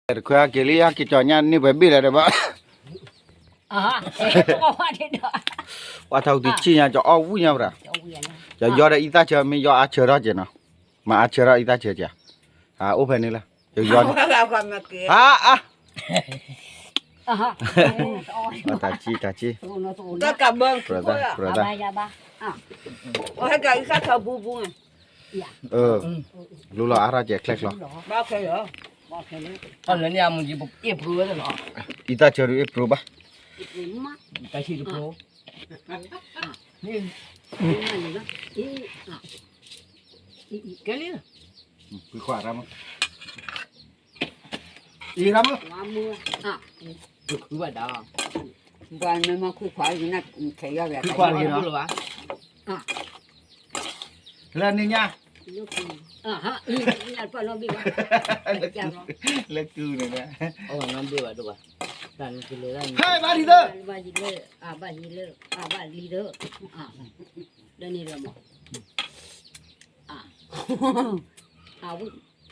တခွဲအက့ၤလံ ဟဲက့ၤကၠီညါန့ၢ်ပှဲၤဘ့ၣ်လၢၤဒီးဘၣ်, ပှၤထီၣ်ကတံၤဆံၣ်ညါ ကၠီအီၣ်ဝံၣ်ညါပှၤ, ကၠီယီဒီးအံသၣ်ဆၢမ့ၢ်ယီအါဆၢထီၣ်ကဲနီၤ, မၤအါဆၢထီၣ်အံသၣ်ဆၢကဲ, အိၣ်ဖဲန့ၣ်လၢ ကၠီယီန့ၣ်, အါအါ တၢ်ကံ တၢ်ကံ, တၢ်ကဘၢ, တၢ်ကဘၢ, လူလီၤအါထီၣ်ကဲချဲချီ, အံသၣ်ဆၢဒုးအ့ၣ်ပရိဘၣ်, တၢ်ဆံၣ်တပရိ, ကဲလံ, ခွံခွါရၢမး, အံရၢမး, ခွံခွါဒၣ်, ခွံခွါတဂ့ၤနီၤ, လၢန့ၣ်ညါ, လၢကုန့ၣ်, ဟဲဘၣ်လံသၢ, ဘၣ်လံသၢ, လၢန့ၣ်လီၤမး,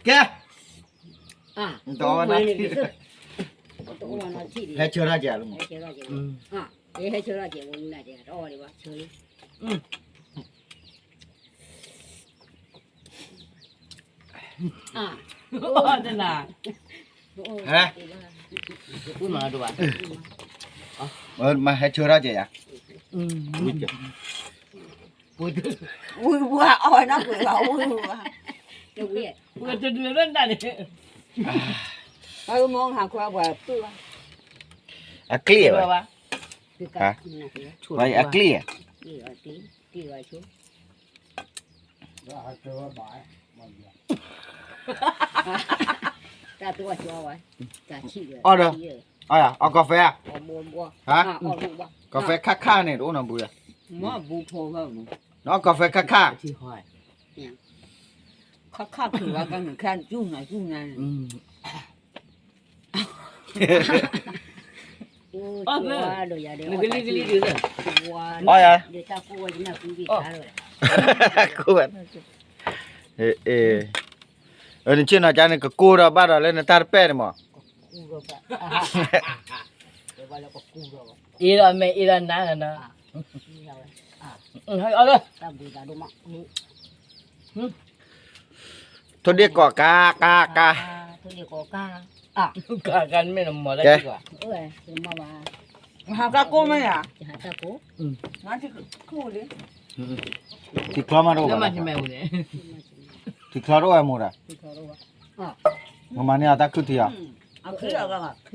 ကဲ, ဟဲဆၢထီၣ်ကဲလီၤမး, ဟဲဆၢထီၣ်ကဲလီၤမး, မၤဟဲဆၢထီၣ်ကဲယၤ, ဝံၤဝဲအီၣ်ဝဲနီၢ်ကွဲးဘၣ်, ဝံၤဝဲ, တဒုးလၢတၢ်န့ၣ်, အကျ့ဝဲ, အကျ့, အီၣ်ဒီး, အီၣ်ကီၢ်ဖဲဧါ, ကီၢ်ဖဲခါခါန့ၣ် တအိၣ်နီတဘျီဧါ, ကီၢ်ဖဲခါခါ, ခါခါ, နကလံကလံဒုး, အီၣ်ယၤ, ကိးဝဲ, နဆ့ၣ်နီၤကါန့ၣ် ကကိၢ်ဒီးဘၣ်ဒီးလၢနတၢ်တပဲာ်န့ၣ်မး, အ့ဒီးမဲအ့ဒီးနါလီၤနီၤ, အီၣ်လၢ ထိၣ်ဒ့ၣ်ကိးကါ, ကါ, ကါ, ကါ, ကါ, မ့ၢ်နမီၤလၢကါ, ဟးတၢ်ကိၢ်မ့ၢ်ဧါ, ထံချီမးတအိၣ်ဘၣ်, ထံချီတအိၣ်ဝဲမိၢ်ဒီး, မၤန့ၢ်အတၢ်ခုၣ်ထံဧါ,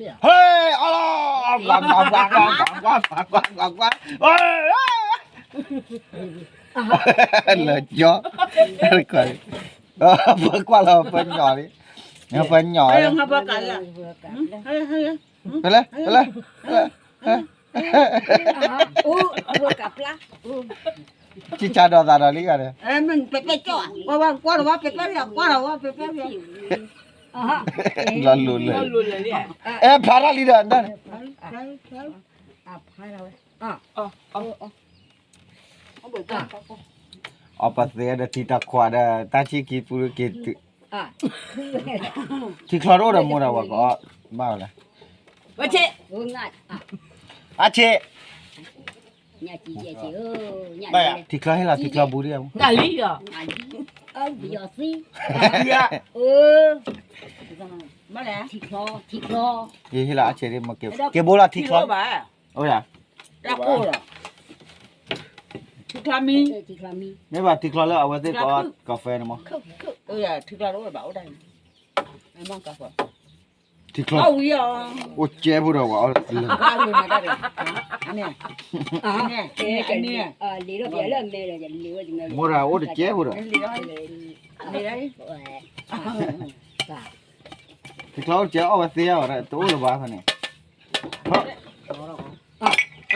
ဟဲ, အီၣ်လီၤ, လၢကၠီ, ပကွၢ်လီၤပညီလံ, ပညီလံ, ဖဲလဲၣ်, ဖဲလဲၣ်, ကၠံၣ်ဆါဒီးသးဒီးလံဂၤဒီး, လီၤလိၤလၢာ်, အဲဖျါထီၣ်လံဒီး, အီၣ်ပသ့ဒီး ထံတခွးဒီး တၢ်ဆံၣ်ခံပူၤက့ၤတုၤ, ထံချီတအိၣ်ဒီးမိၢ်ဒီးဝဲကီး, ဘၣ်ဝဲလဲၣ်, အဆ့ၣ်, ထံချီဟ့ၣ်လီၤ ထံချီဘူးဒံး, ယဟ့ၣ်လီၤအဆ့ၣ်ဒံး မ့ၢ်က့ၤဘိလီၤထံချီ, အိၣ်ယၤ, မ့ၢ်ဘၣ်ထံချီလၢအဝဲသ့ၣ်ကီး ကီၢ်ဖဲန့ၣ်မး, ထံချီ အိၣ်ကဲဖိဒီးဝဲအီၣ်လၢ, မိၢ်ဒီးအိၣ်တကဲဖိဒီး, ထံချီအိၣ်တကဲဖိဒီး, တအိၣ်လၢၤဘၣ်ဖဲန့ၣ်,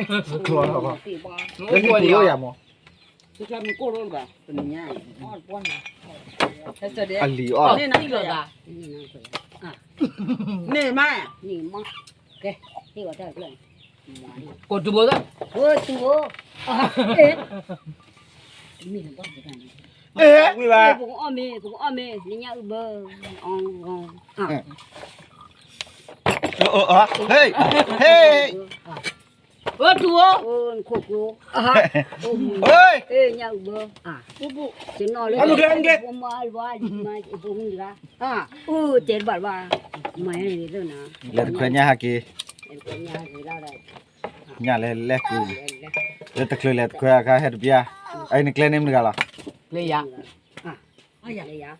ထံချီ, လၢဟံၣ်ပူၤအိၣ်ယၤမး, အလံၤအီၣ်လီၤ, န့ၣ်မး, ကဲ, ဟ့ၣ်ဝဲတၢ်ကျၢၢ်န့ၣ်, ကိးတူၤဘိလၢ, ကိးတူၤဘိ, မ့ၢ်လၢဘၣ်ပတၢ်န့ၣ်, ပကအီၣ်မ့ၢ် ပကအီၣ်မ့ၢ် နညၣ်အုၣ်ဘၢ, အီၣ်, ဟ့ၣ်, ဟ့ၣ်, အိၣ်တူၢ်အိၣ်, အိၣ်နခိၣ်ကျိ, ဟ့ၣ်, ညၣ်အုၣ်ဘၢ, တနီၤလၢ ဖိမါလၢဘၣ်, ဖိမုၣ်တဂၤ, အိၣ်တဲတဘၣ်ဘၣ်, မၤန့ၣ်လၢနၤ, လဲၤတခွဲညၣ်ဟဲက့ၤ, ညၣ်လဲၤလဲၤကူ, လၢတချုးလဲၤတခွဲအခါဟဲတပျၢ်, အအံၤနကျဲန့ၣ်မတၤတဂၤလီၤ, ကျဲယၤ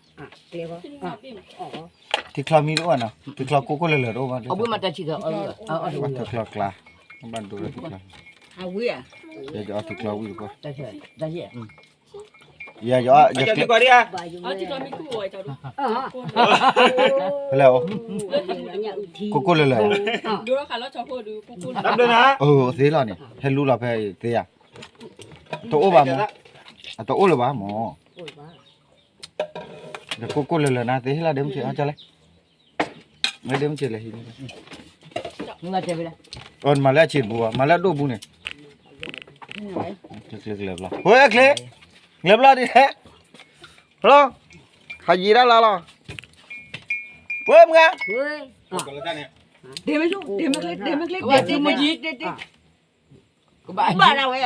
ထံချီမံတအိၣ်နီၤ, ထံချီကိၢ်ကိၢ်လၢလၢတအိၣ်ဘၣ်, ထံချီကျါ, ဘၣ်ဒိလၢထံချီ, ယအီထံချီဝံၣ်တကွၢ်, ယယအီ, ဖဲလဲၣ်, ကိၢ်ကိၢ်လၢလၢ, သ့လီၤန့ၣ် ဟဲလူလီၤဖဲသ့ဧါ, တအိၣ်ဘၣ်မၢ်, အတအိၣ်လၢၤဘၣ်မၢ် ဒီးကိၢ်ကိၢ်လၢလၢနၤ သ့ဟ့ၣ်လီၤဒ့မုၢ်ဆ့ၣ်အီၤလဲၣ်, ဒ့မုၢ်ဆ့ၣ်လဲၣ်ဟံး, မၤလၢအဆံးတပူၤဘၣ်, မၤလၢအဒိၣ်ပူၤန့ၣ်, ကျဲကျဲကျဲဘျီ, ဝဲကျဲ, ကျဲဘျီဒ်လဲၣ်, ဘျီ, ဟးယံၤဒၣ်လၢလီၤ, ဝဲမုၢ်ဂၤ, ဒ့မုၢ်ဆ့ၣ်, ဒ့မုၢ်ဆ့ၣ်, ဒ့မုၢ်ဆ့ၣ်, ကဘၣ်, ကဘၣ်ဒၣ်ဝဲ,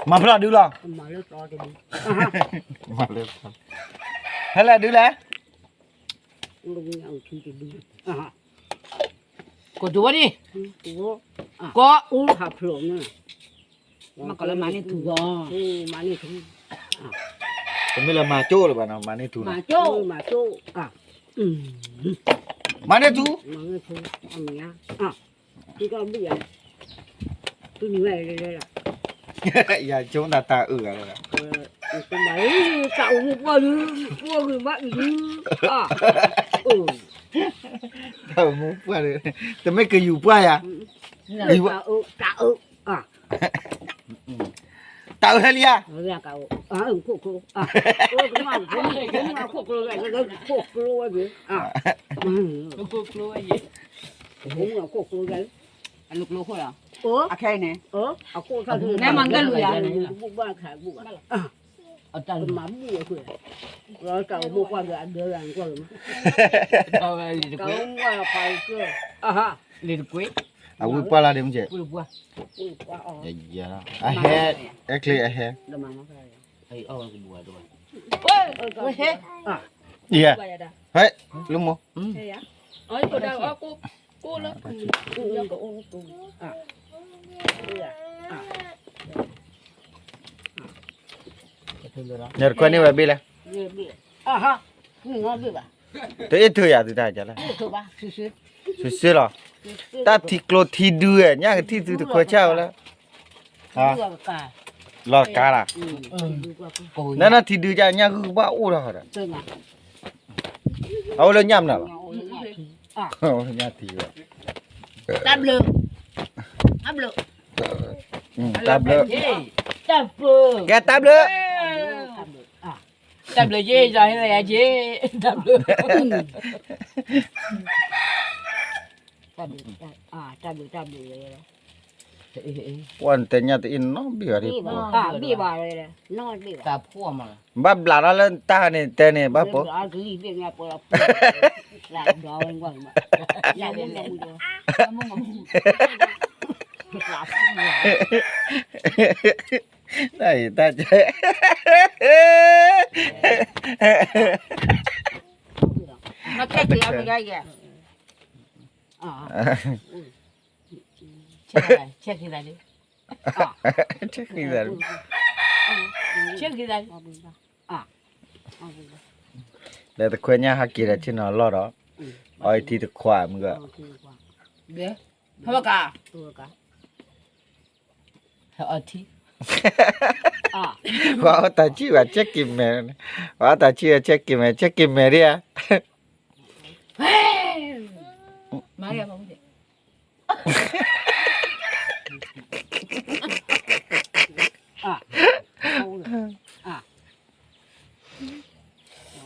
မၤဖျီၣ်ဒုလီၤ, မၤလၢ, ဖဲလဲၣ်ဒုလဲၣ်, ကိးဒိဝဲဒၣ်, ကိး, မ့ၢ်ကလၢမၤန့ၢ်ထူလီၤ, မၤန့ၢ်ထူ, တမ့ၢ်လၢမၤကၠိလၢၤဘၣ်နီၤ မၤန့ၢ်ထူ, မၤကၠိ, မၤကၠိ, မၤန့ၢ်ထူ, မၤန့ၢ်ထူ, အမံၤ, ထူကဘုၣ်ယၤ, ထူနံၤဝဲလဲၤလဲၤလီၤ, ယၤကၠိတၢ်တၢ်အုၣ်ဂၤလီၤ, တၢ်အိၣ်မူပှၢ်ဒု, ပှၢ်ဂ့ၤဘၣ်အံၤဒု, တၢ်အိၣ်မူပှၢ်ဒု, တမ့ၢ်ကယူၤပှၢ်ယၤ, တၢ်အုၣ်ဟဲလံဧါ, ခိၣ်ကျိဝဲယဲ, ခိၣ်ကျိဝဲယဲ, အလူၤကျိခိၣ်လီၤ, အခဲအံၤန့ၣ်, နဲမၤကဲလူၤယၤ, တၢ်မၤဘူၣ်အဃိ, တၢ်အိၣ်မူပှၢ်ဒီးအဒၢးဂၤန့ၣ်ကွၢ်လီၤ, လံၤတကွ့, လံၤတကွ့, အဝံပှၢ်လၢဒ့မုၢ်ကဲ, အဟဲ, အဲချ့အဟဲ, ယဲ, ဟဲ, လၢမိၢ်, နတခွဲန့ၢ်ဝဲဘ့ၣ်လဲၣ်, တအ့ၣ်ထုးယၤသုတၢ်ကလဲၣ်, စုာ်စုာ်လီၤ, တၢ်ထံကျိထံဒုဧဲ, ညၣ်ကထံၣ်သုတခွဲဆၣ်ဝဲလၢ, လီၤကါလီၤ, နနၢ်ထံဒုကညၣ်ဂုၢ်ကဘၣ်အိၣ်ထီၣ်ဒီး, အအိၣ်လၢညၣ်မနုၤလီၤ, ညၣ်ထံဝဲ, တၢ်ဘျုး, တၢ်ဘျုး, တၢ်ဘျုး, ကဲတၢ်ဘျုး, တၢ်ဘျုးယဲ, ယၤဟဲလၢယၤယဲ, တၢ်ဘျုး, တၢ်ဘျုး, တၢ်ဘျုး, ပှၤနတဲညၣ်တအ့ၣ်နီတဘ့ၣ်ဘၣ်, ဘၣ်ဘျးထီၣ်လၢတၢ်န့ၣ်တဲန့ၣ်ဘၣ်ပိ, တၢ်အံၤတၢ်ကဲ ဆဲးခံသးလံ, ဆဲးခံသးလံ, ဆဲးခံသးလံ, လဲၤတခွဲညၣ်ဟးက့ၤဒီးဆ့ၣ်နီၤလီၢ်ဒီး, အီထံတခွးမုၢ်ဂၢၢ်, ဖဲဘၣ်ကး, ဖဲအီထံ, ပှၤအီတၢ်ဆံၣ်ဘၣ် ဆဲးက့ၤမဲာ်, ပှၤအီတၢ်ဆံၣ်ဘၣ် ဆဲးက့ၤမဲာ် ဆဲးက့ၤမဲာ်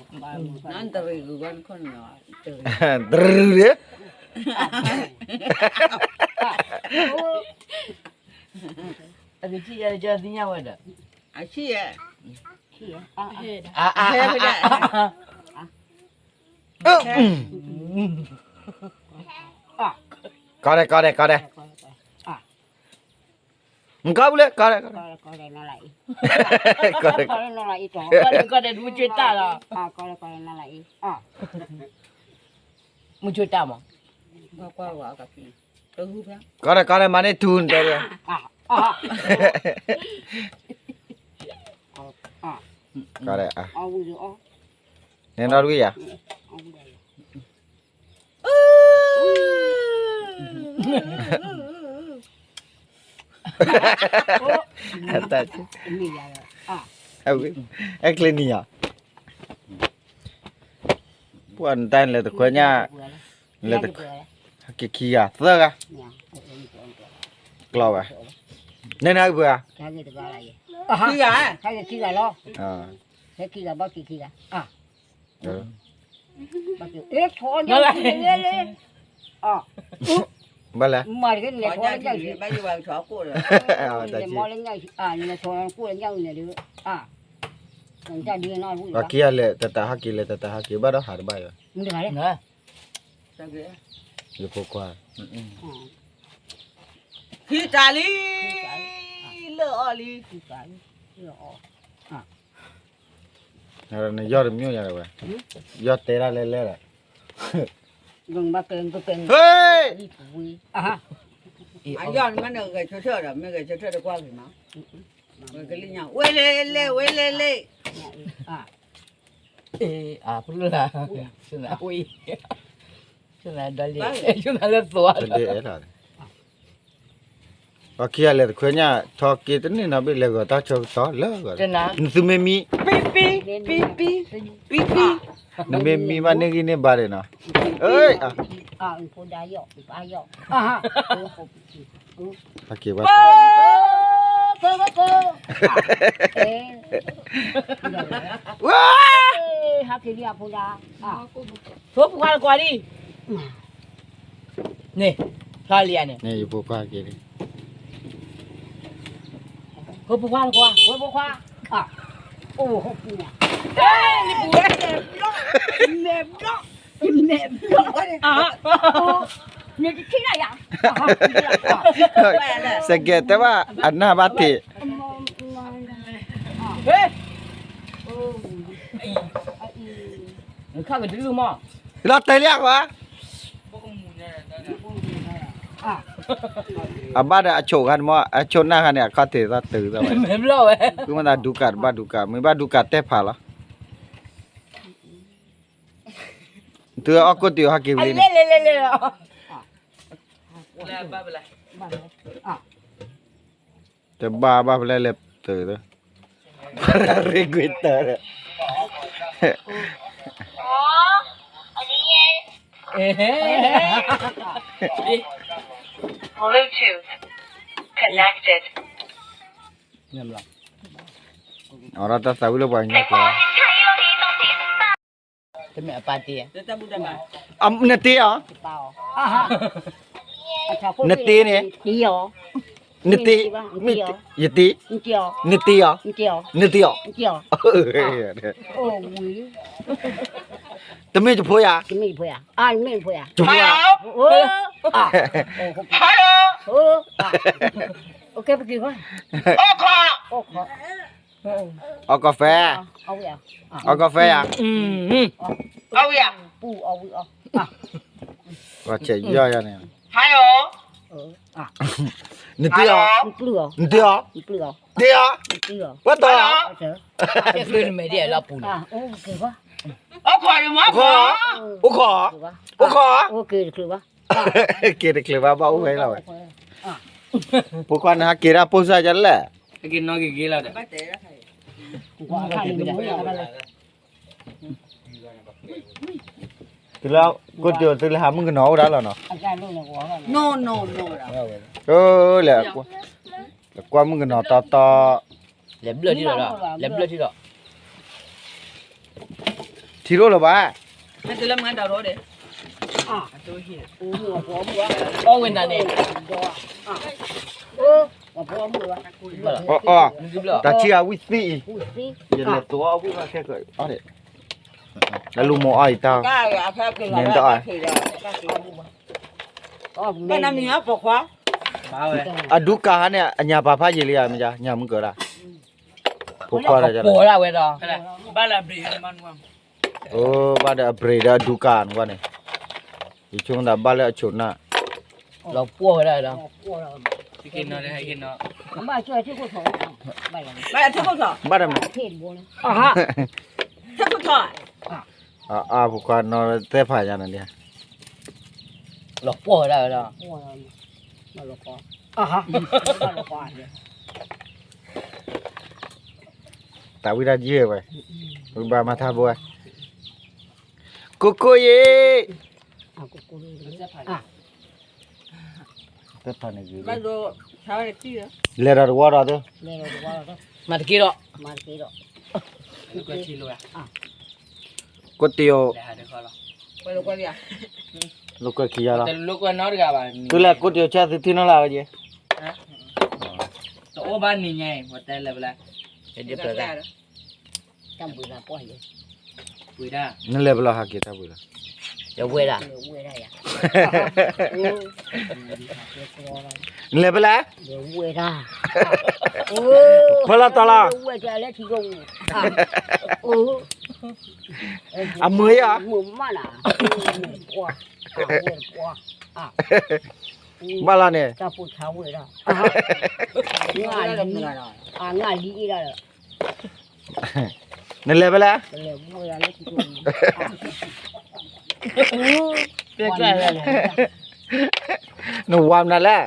ဒံဧါ. တရူးဒံး, အကထံၣ်ယၤ ကသ့ၣ်ညါဝဲဒီး, အဆံၣ်ယဲ, ကီးဒဲး ကီးဒဲး ကီးဒဲး ကီးဘူးလၢ ကီးဒဲး ကီးဒဲး ကီးဒဲး မူကၠွတၢ်လီၤ မူကၠွတၢ်မး ကီးဒဲး ကီးဒဲး မၤန့ၢ်ထူနတဲဒ် ကီးဒဲး န့ၣ်နီၣ်တဝံၣ်ယၤ တၢ် အဲချ့နံၤယၤ ပှၤနတၢ်န့ၣ် လဲၤတခွဲညၣ် လဲၤတခွဲ ဟဲက့ၤခံဂၤ သၢဂၤ ကျီဝဲ နဲနၤအုၣ်ပှဲၤဂၤ ခံဂၤ ဘၣ်က့ၤခံဂၤ ဘၣ်လဲၣ် ပှၤခံဂၤလဲၤတၢ်တၢ်ဟဲက့ၤ လဲၤတၢ်တၢ်ဟဲက့ၤ ဘၣ်ဒီးဟးတဘၣ်ယၤ ယဖိခွါ ခံတၢ်လံ လၢအီၤလံ နယီၢ်တမျိးယၤဝဲ ယီၢ်တဲဒၣ်လဲၣ်လဲၣ်ဒီး အယီၢ်နမ့ၢ်နဂဲၤဆၢထၢၣ်ဒီး မ့ၢ်ဂဲၤဆၢထၢၣ်တကွၢ်ဂ့ၤမး ဝဲကလံၣ်ညါ ဝဲလဲၣ်လဲၣ် ဝဲလဲၣ်လဲၣ် အ့ အဖုလၢ ဆူနၤဒ်လံ ဆူနၤလၢသိး ပှၤခံဂၤလဲၤတခွဲညၣ် ထီက့ၤတန့ၢ်နီတဘ့ၣ် လဲၤဂီၤတၢ်ဆၢကတီၢ်လၢဂီၤ နသုမ့ၢ်မံ ပံပံ ပံပံ ပံပံ နမ့ၢ်မံဘၣ်န့ၢ်ဂံၢ်န့ၢ်ဘါဒံးနီၤ အ့ ဟဲက့ၤဘၣ် ဝါ ဖိပူၤခွါတကွၢ်လံ န့ၣ် ဖျါလံဧါန့ၣ် န့ၣ်ယဖိခွါက့ၤလံ ဖိပူၤခွါတကွၢ် ဖိပူၤခွါ အိၣ် ဖိပူၤ မဲာ်ဘျီ မဲာ်ဘျီ မဲာ်ဘျီ မဲာ်တထံၣ်လၢယၤ စကဲတဲဘၣ် အနၢ်ဘၣ်တ့ၢ် ခါကတလူမး လီၤတဲာ်လံကွၢ် အဘၣ်ဒီးအဆိးခါန့ၣ်မး အဆိးနၢ်ခါန့ၣ် အခီၣ်ထံးသီၣ်တုၤသီၣ်ဝဲ မဲာ်ဘျီဝဲ မ့ၢ်ဘၣ်ဒူကးတဘၣ်ဒူကး မ့ၢ်ဘၣ်ဒူကးတဲဖးလီၤ တုၤအီၣ်ကိၣ်တုၤဟဲက့ၤဝံၤန့ၣ် တဘၣ်ဘၣ်ဖဲလဲၣ်လဲၣ်တၢ် ရ့ကွံာ်တၢ် Bluetooth connected. အီဒီးတၢ်သးဝံၣ်လၢပှၤကညီကျိာ် တမ့ၢ်အပၢ်တ့ၢ်ဧါ နတ့အီၤ နတ့န့ၣ် နတ့ ယတ့ နတ့အီၤ နတ့အီၤ နတ့အီၤ တမ့ၢ်ယဖိယၤ ယဖိယၤ အီၣ်ကီၢ်ဖဲ အီၣ်ကီၢ်ဖဲယၤ အီၣ်ဝံၤအီၣ် ပူအီၣ်ဝံၤအီၣ် ပှၤဆဲးယီၢ်ယၤန့ၣ် နတ့အီၤ နတ့အီၤ တ့အီၤ ပှၤတီၤ အိၣ်ခိး အိၣ်ခိး က့ၤတချုးဘၣ် ဘၣ်အိၣ်ဝဲလီၤဝဲ ဖိခွါန့ၣ်ဟဲက့ၤဒၣ်ပိၢ်စၢ်ယၤလဲၣ် တုၤလၢ ကိးတုၤတုၤလၢဟးမုၣ်ကနီၤအိၣ်ဒၣ်လီၤနီၤ လဲၤကွၢ်မုၣ်ကနီၤတီတီ လဲၤဘျၢၣ်ထံလီၤ လဲၤဘျၢၣ်ထံလီၤ ထံရိၣ်လၢၤဘၣ် အီၣ်ဝဲနၤန့ၣ် အီၣ်အီၣ်, တၢ်ဆံးအဝံၣ်သံအံၤ, ယလဲၤသိးအီၣ်ဝံၣ်ဘၣ်ခဲကီးအီၣ်ဒံး, လၢလူမိၢ်အီၣ်အံၤတၢ်, န့ၣ်တအီၣ်, ဘၣ်နမံၤအပိာ်ခွါ, အဒူကၤဟါန့ၣ် အညၣ်ပာ်ဖးယံာ်လံဧါ မ့ၢ်ညါ ညၣ်မုၢ်ကၢၤဒၣ်, ပိာ်ခွါဒၣ်, ပိာ်ဒၣ်ဝဲဒီး, ဘၣ်လၢအဘြ့ၣ်, အိၣ်ဘၣ်ဒီးအဘြ့ၣ်ဒီးအဒူကၤနကွၢ်န့ၣ်, ယဆိကမိၣ်သးဘၣ်လၢအဆိၣ်နၢ်, လီၤပှီၢ်ဝဲဒၣ်ဒီး ဘၣ်ထံခိၣ်ထီၣ်, ဘၣ်တမံၤ, ထံခိၣ်ထီၣ်, အါ ဖိခွါနီၢ်သဲဖးညါန့ၣ်, လီၤပှီၢ်ဝဲဒၣ်ဝဲဒီး, တၢ်ဝံၣ်တၢ်ယဲၢ်ဝဲ, ဝံၣ်ဘၣ်မၤထါဘိဝဲ, ကိကိယ့ၣ် သဲဖးန့ၣ်, လဲၤဒီးတဝီဒီးသု, မၤတက့ၢ်ဒီး, ကိတယိၤ, လိာ်ကွဲခံဂၤလီၤ, သုလဲၤကိတယိၤဆဲသုထံၣ်နီၢ်လၢအဝဲက့ၤ, တအိၣ်ဘၣ်နံၤညါအံၤ ပှၤတဲလဲၤဘၣ်လဲၣ်, နလဲၤဘၣ်လီၤဟးက့ၤတၢ်ဘှံးလီၤ, ဝဲဒၣ်, နလဲၤဘၣ်လဲၣ်, ဝဲဒၣ်, ဖဲလီၤတီၤလီၤ, အမုာ်ယါ, ဘၣ်လီၤန့ၣ်, နလဲၤဖဲလဲၣ်, နဝၤမနုၤလဲၣ်,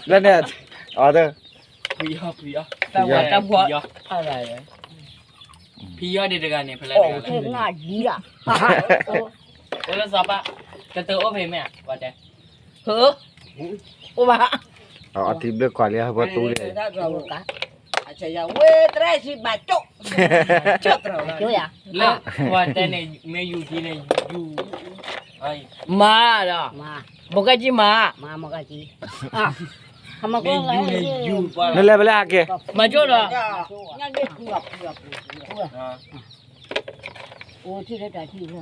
လၢန့ၣ်, ဖံယီၤဒံးတဂၤန့ၣ် ဖဲလဲၣ်တဂၤလဲၣ်, အိၣ်လၢစီၤပၤ, တတအိၣ်ဖဲမ့ၢ်ဧါ, ပှၤတဲ, အိၣ်ဘၣ်, အထံဘျုးကွၢ်လံ ဟဲပှၤတူၢ်လံ, ဝဲတရၢ်ဆံဘၣ်ကၠိ, လၢပှၤတဲန့ၣ် မ့ၢ်ယူၤထံန့ၣ်, ယူၤ, မၤဒီး, မကကံမၤ, မကကံ, နလဲၤဖဲလဲၣ်ဟးက့ၤ, မၤကၠိဒီး အိၣ်ထံၣ်လၢတၢ်ထံၣ်လီၤ,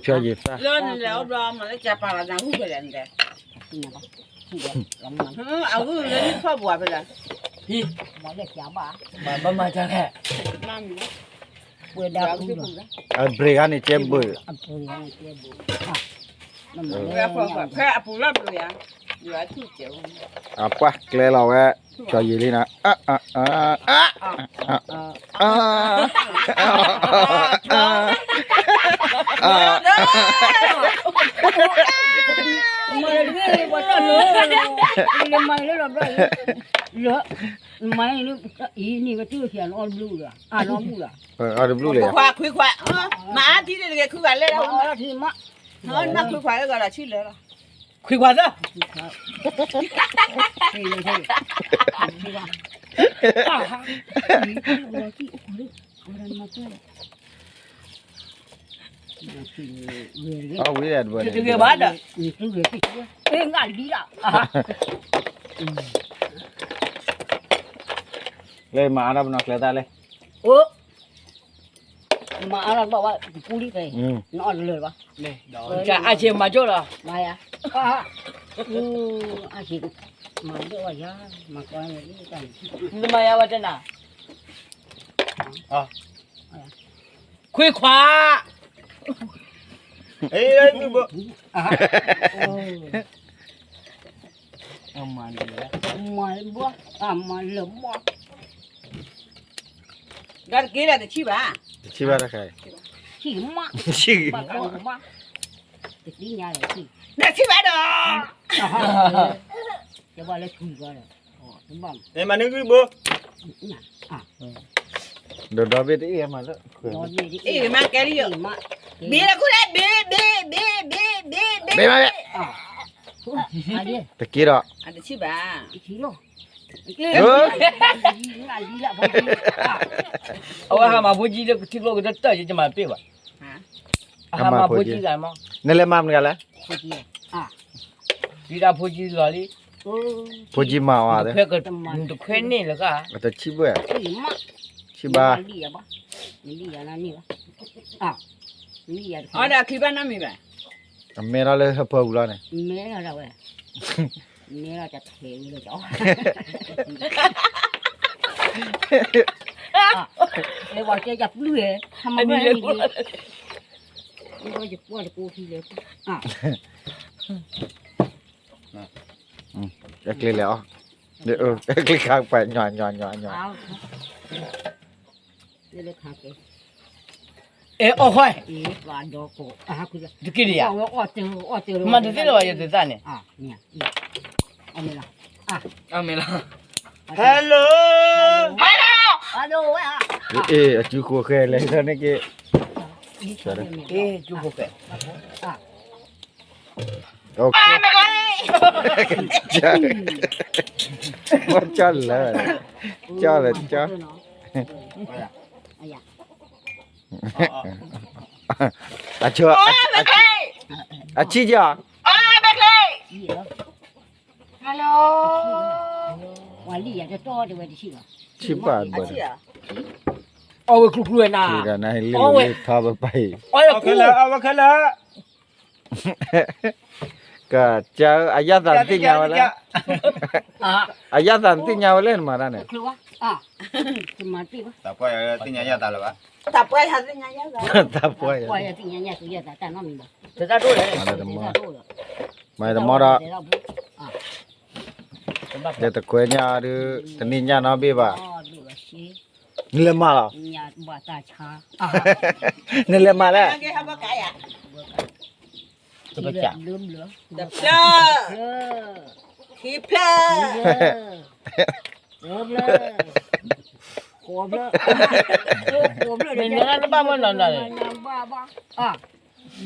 ဖျါယံၤသၣ်, လၢနလဲၤအိၣ်ဘျီမၤလၢကပာ်လီၤနၤဟူဖဲလဲၣ်နတဲ, အဂုၢ်လၢနဖီၣ်ပူၤဖဲလဲၣ်, ဘၣ်မၤတၢ်လဲၣ်, အဘြ့ၣ်ဂၤန့ၣ်ကဲဘၣ်, ဖဲအပူၤလီၤဘျီယၤ, အပှၢ်ကျဲလီၤဝဲ, ဖျါယံၤလံနၤ, မၤတဂ့ၤ ပှၤတၢ်လၢ, မၤလၢလီၤဘျီ, လၢ, မၤန့ၣ်, အံၤန့ၣ်ဝဲတၢ်ဆံးအနီတဘျုးလၢ, အနီတဘျုးလၢ, အတဘျုးလၢ, ခွံခွါ, မၤအါထံန့ၣ်တဂ့ၤ ခုဂၤလဲၣ်, မၤအါထံမး, နခွံခွါလၢဂၤလီၤဆံးလၢလီၤ, ခွံခွါသၢ အဝံၤဒၣ်တဘၣ်န့ၣ်, တဂ့ၤဘၣ်ဒီး, လၢမၤအါထီၣ်ပနီၣ်ကျဲသၣ်လဲၣ်, အိၣ်, မၤအါထီၣ်တဘၣ်ဝဲ, ပူၤလံဖဲ, နအီၣ်တလၢာ်ဘၣ်, အါဆံးမၤကၠိလီၤ, မၤယၤ, အါဆံး, မၤဒိၣ်ဝဲယၤ, မၤကီ, နမၤယၤဝဲတနၤ ခွံခွါ, မၤလၢဘီ, မၤလၢဘီ, ဒီးတက့ၢ်လၢတဆံးဘၣ်, တဆံးဘၣ်တခါ, ဆံးမး, ဆံး, တသ့ၣ်ညါလၢ, တဆံးဘၣ်ဒီး, ယဘၣ်လၢဆံးဘၣ်ဒီး, မၤနဂံၢ်ဘိ ဒီးဒီဘ့ၣ်တအ့ၣ်မးလၢ, အ့ၣ်မးကဲလံယိာ်, ဘ့ၣ်လၢခိၣ်လၢဘ့ၣ်, ဘ့ၣ်, ဘ့ၣ်, ဘ့ၣ်, ဘ့ၣ်, ဘ့ၣ်, ဘ့ၣ်, တက့ၢ်ဒီး, တဆံးဘၣ်, တဆံးလီၤ, အဝဲဟးမၤဖိကံလၢထံကျိကတၢၢ် ယမၤတပ့ၢ်ဘၣ်. အဟးမၤဖိကံဂၤမး, နလဲၤမၤမနုၤဂၤလဲၣ်, ဒ်တၢ်ဖိကံလီၤလံ, ဖိကံမၤဝဲ, တခွဲန့ၣ်လၢၤ, တဆံးဘၣ်, ဆံးဘၣ်, အမဲထီၣ်လၢဟၢဖၢပူၤလီၤန့ၣ်, မဲထီၣ်ဝဲ, မဲထီၣ်တထဲဝဲလၢကီး, လဲၤဝဲကဲယပျုၢ်ဝဲ, ဟးမၤဘၣ်န့ၣ်, ယကွၢ်တကိးထံလဲၣ်, အကျ့လဲၤအီၤ, အကျ့ခါပှၤညီညီညီညီ, အဲ အီၣ်ခွဲ, တက့ၢ်လံဧါ, မၤတသ့လၢၤဘၣ် ယသ့ၣ်သၣ်န့ၣ်, အမဲလီၤ, hello, အစုဃိဃဲလဲၣ်န့ၣ်က့, အစုဃိဃဲ ကၠီလၢ, ကၠီလၢကၠီ, အဆံကၠီ, ဆံးပၣ်ဘၣ်, အီၣ်ဝဲကျူကျူဝဲနၤ, လ့လ့ထီဘၣ်ပၢ်အံၤ, အီၣ်ဝဲခဲလၢာ်, အီၣ်ဝဲခဲလၢာ် ကစၢ်ဧၢ, အယၣ်သးသ့ၣ်ညါဝဲလဲၣ်, အယၣ်သးသ့ၣ်ညါဝဲလဲၣ်နမၤတၢ်န့ၣ်, သးပှၢ်ယၤသ့ၣ်ညါယၣ်သး, မၤတမီဒီး, ယတခွဲညၣ်ဒုး, တန့ၢ်ညၣ်နီတဘ့ၣ်ဘၣ်, နလဲၤမၤလီၤ, နလဲၤမၤလဲၣ်, တဖျၢၣ်, ခံဖျၢၣ်, ဃိးဖျၢၣ်, ဃိးဖျၢၣ်,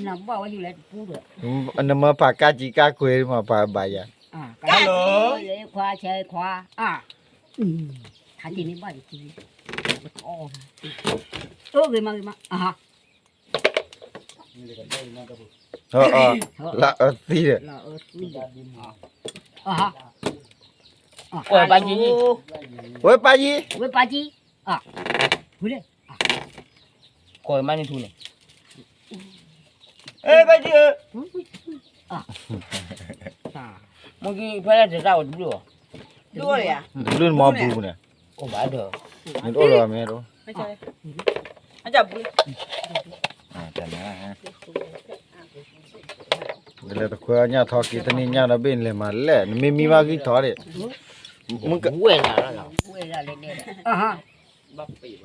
နဘၣ်ဝဲယူၤလဲၣ်တပူဒီး, နမ့ၢ်ဖးကၢ်ကံကၢ်ကွဲမၤဖးဘၣ်ယၤ, ခွါဆဲခွါ, ခါက့ၤန့ၣ်ဘၣ်တကံ, အၢဂ့ၤမးဂ့ၤမး, လၢအၢသံဒီး, ဝဲပၢ်ယံၤ, ဝဲပၢ်ယံၤ, ဝဲပၢ်ယံၤ, ကိးမးန့ၣ်ထူန့ၣ်, ပၢ်ယံၤဧၢ, မ့ၢ်ကဖဲလဲၣ်တၢ်ဝဲတဘျုး, တဘျုးနမၤပူၤန့ၣ်, အိၣ်ဘၣ်ဒီး, နတအိၣ်လီၤမ့ၢ်တအိၣ် နလဲၤတခွဲညၣ်ထီက့ၤတန့ၢ်ညၣ်ဒီးဘ့ၣ်နလဲၤမၤလဲၣ် နမ့ၢ်မံဘၣ်ဂံၢ်ထီၣ်ဒံး, ဝဲၢ်နၤလီၤ,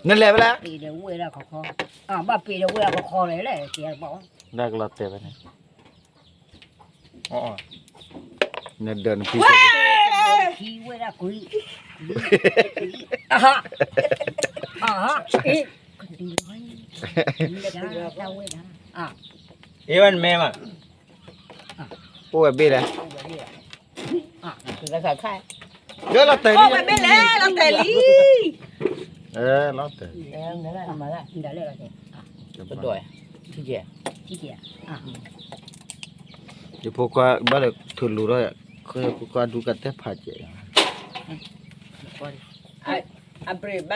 နလဲၤဖဲလဲၣ်, ဘၣ်ပ့ၤဒီးဝဲၢ်အခီခီလဲၣ်, တၢ်ကလီၤတဲာ်ဝဲန့ၣ်, နဒၢးနဖံး, ဝဲၢ်နမဲမး, အိၣ်ဝဲဘ့ၣ်လဲၣ်, လၢလီၤတဲာ်လံ, လီၤတဲာ်လံ, လီၤတဲာ်လံ, ယဖိခွါဘၣ်လၢထုးလိၤထီၣ်, ဖိခွါဒူကတဲဖးကဲး,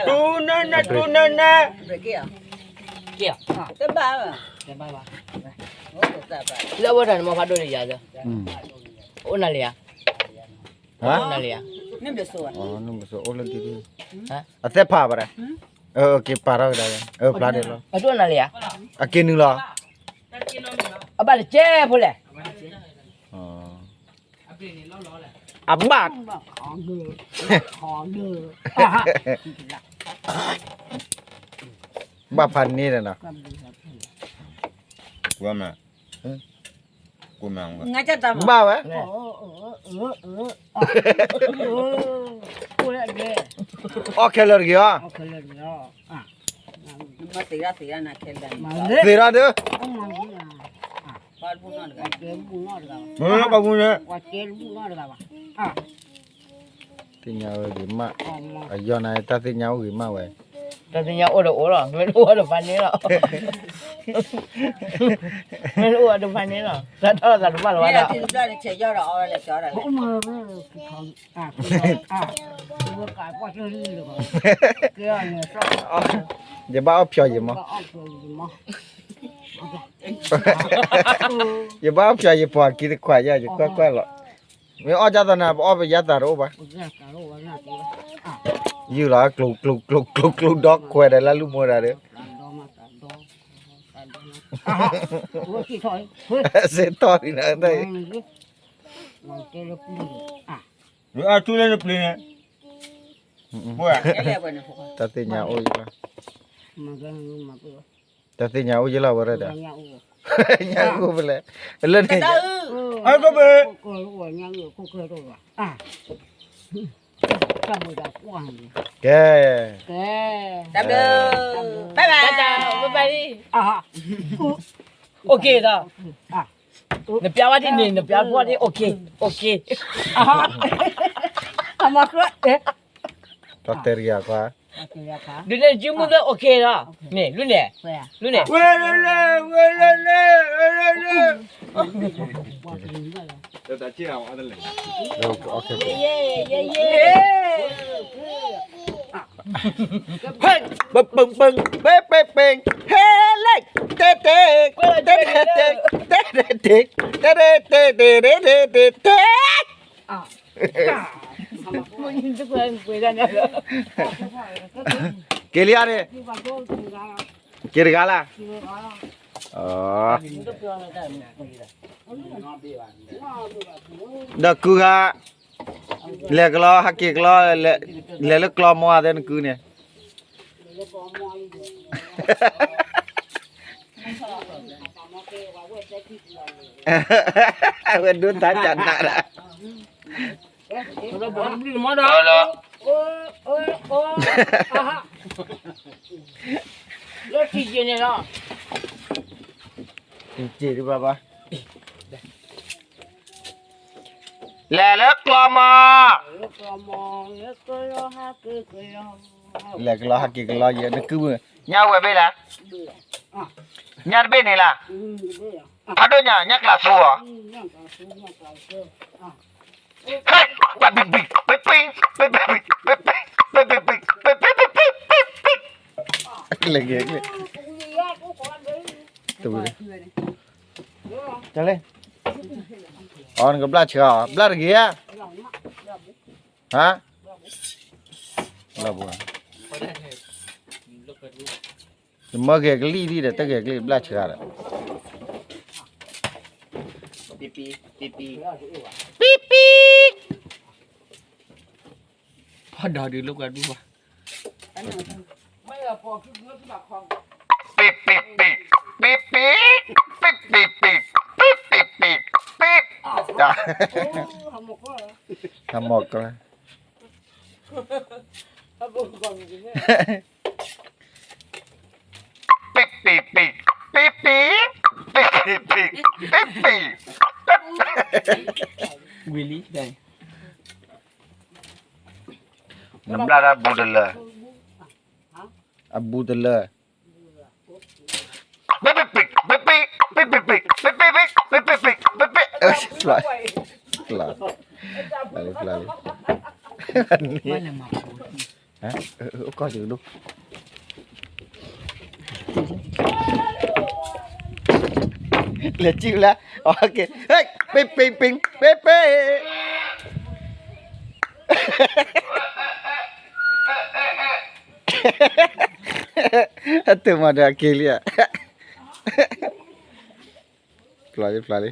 တူနနတူနန, တဘၣ်ဘၣ်, လၢအဝဲတၢ်န့ၣ်မ့ၢ်ဖးဒိၣ်န့ၣ်ယၤ, အိၣ်နၤလံဧါ, အိၣ်နၤလံဧါ, အိၣ်လၢဒ်, အသဲဖးဘၣ်ဒၣ်, က့ၤပာ်ထီၣ်ကဒါ, ဖျါဒဲးလီၤ, အက့ၤနုာ်လီၤ, အဘၣ်တကဲဖိလဲၣ်, အဘၣ်, ဘၣ်ဖးန့ၢ်ဒီးနီၤ, ဘၣ်ဝဲ, အီၣ်ခဲလၢာ်တဂ့ၤအီၤ, သ့ၣ်ထီၣ်ဒၢ, ပှၤပူၤန့ၣ်, ပှၤပူၤန့ၣ်, ပှၤပူၤန့ၣ်, ပှၤပူၤန့ၣ်, ပှၤပူၤန့ၣ်, ပှၤပူၤန့ၣ်, သ့ၣ်ညါအိၣ်ဂ့ၤမး, အယီၤနၤ တၢ်သ့ၣ်ညါအိၣ်ဂ့ၤမးဝဲ, တၢ်သ့ၣ်ညါအိၣ်ဒီးအိၣ်လီၤ, မ့ၢ်တအိၣ်ဒီးဖးန့ၣ်လီၤ, မ့ၢ်တအိၣ်ဒီးဖးန့ၣ်လီၤ, တၢ်ထီၣ်သးတဘၣ်လီၤဘၣ်ဒီး ယဘၣ်အီၣ်ဖျိးယံၤမး, ယဘၣ်အီၣ်ဖျိးယံၤပှၤက့ၤတခွးယၤ ယကွၢ်ကွၢ်လီၤ, မ့ၢ်အီၣ်ဒ်သိးနၤ ပအီၣ်ပယါသးတအိၣ်ဘၣ်, ယုၢ်လီၤ ကျိၤကျိၤကျိၤကျိၤကျိၤ ဒီခွဲးဒီးလၢလူမိၢ်ဒၣ်ဒီး စ့ထီၣ်လံနၤတၢ်အံၤ, အထူလၢနပျ့ၤန့ၣ်, တၢ်သ့ၣ်ညါအိၣ်ယလီၤ, တၢ်သ့ၣ်ညါအိၣ်ယလီၤဝဲဒၣ်, ညါအိၣ်ဖဲလဲၣ်, လၢန့ၣ်, ကဲ, တၢ်ဘျုး, ဘၣ်ဘၣ်, ဘၣ်ဘၣ်လံ, အိၣ်က့ၤဒီး နပျါဝဲဒ်န့ၣ် နပျါဝဲဒ် OK, OK, တၢ်တဲတဂၤခွါ, ဒုးန့ၣ် ကၠူမုၢ်သၢ OK လီၤ, န့ၣ် လူန့ၣ်, လူန့ၣ်, ဝဲလၢလၢ, ဝဲလၢလၢ, ဝဲလၢလၢ, ဟဲ, ပပပပပပပ, ဟဲလဲၣ်, တဲတဲ, တဲတဲတဲ, တဲတဲတဲ, တဲတဲတဲ, တဲတဲတဲ, တဲ က့ၤလံဧါန့ၣ်, က့ၤတဂၤလၢ်, ဒီးကုဂၤ, လဲၤကလီဟဲက့ၤကလီ, လဲၤလၢကျီမီအသဲနကုန့ၣ် အဝဲဒိတၢ်ကနးဒၣ်, လၢထံက့ၤန့ၣ်လီၤ, ထံက့ၤဒ်ဘၣ်ဘၣ်, လဲၤလၢကျီမီ, လဲၤကလီဟဲက့ၤကလီယဲ နကုမုၢ်, ညၣ်ဝဲဘ့ၣ်လၢ, ညၣ်တဘ့ၣ်န့ၣ်လၢ, ဖးဒိၣ်ညါ ညၣ်ကျးသူအီၤ, ဟဲ, ပပပပပ, ပပပပပ, ပပပပပ, ပပပပပ, လဲၤက့ၤ, တဝံၤ, တလဲၣ်, အီ နကဘျၣ်ဆှါအီၤ ဘျၣ်တဂ့ၤဧါ, ဟါ, ဘျၣ်ဘိ, ယမၢဂဲၤကလံၣ်ဒံးဒီး တဂဲၤကလံၣ်ဘျၣ်ဆှါဒီး, ပံပံ, ပံပံ, ပံပံ, ဖီဒီးဒုးလိာ်ကွဲဒူၣ်ဘၣ်, ပံပံပံ, ပံပံ, ပံပံပံ, ပံပံပံ, ပံပံပံ, ပံ, တၢ်, တၢ်မီၢ်ကျါ, ပံပံပံ, ပံပံ, ပံပံပံ, ပံပံ, ဝံၤလံ, နဘျၣ်တၢ်ဘူးတလၢ, အဘူးတလၢ, ပံပံပံ, ပံပံပံ, ပံပံပံ, ပံပံပံ, ပံပံပံ, ပံပံပံ, ပံပံ, ဖျါ, ဖျါလံ, ဖျါလံ, ကီၢ်စူၤဒိၣ်, လဲၤစံၣ်လၢ, ပံပံပံ, ပံပံ, အတမၤဒီးအက့ၤလံဧါ, ဖျါလံ ဖျါလံ,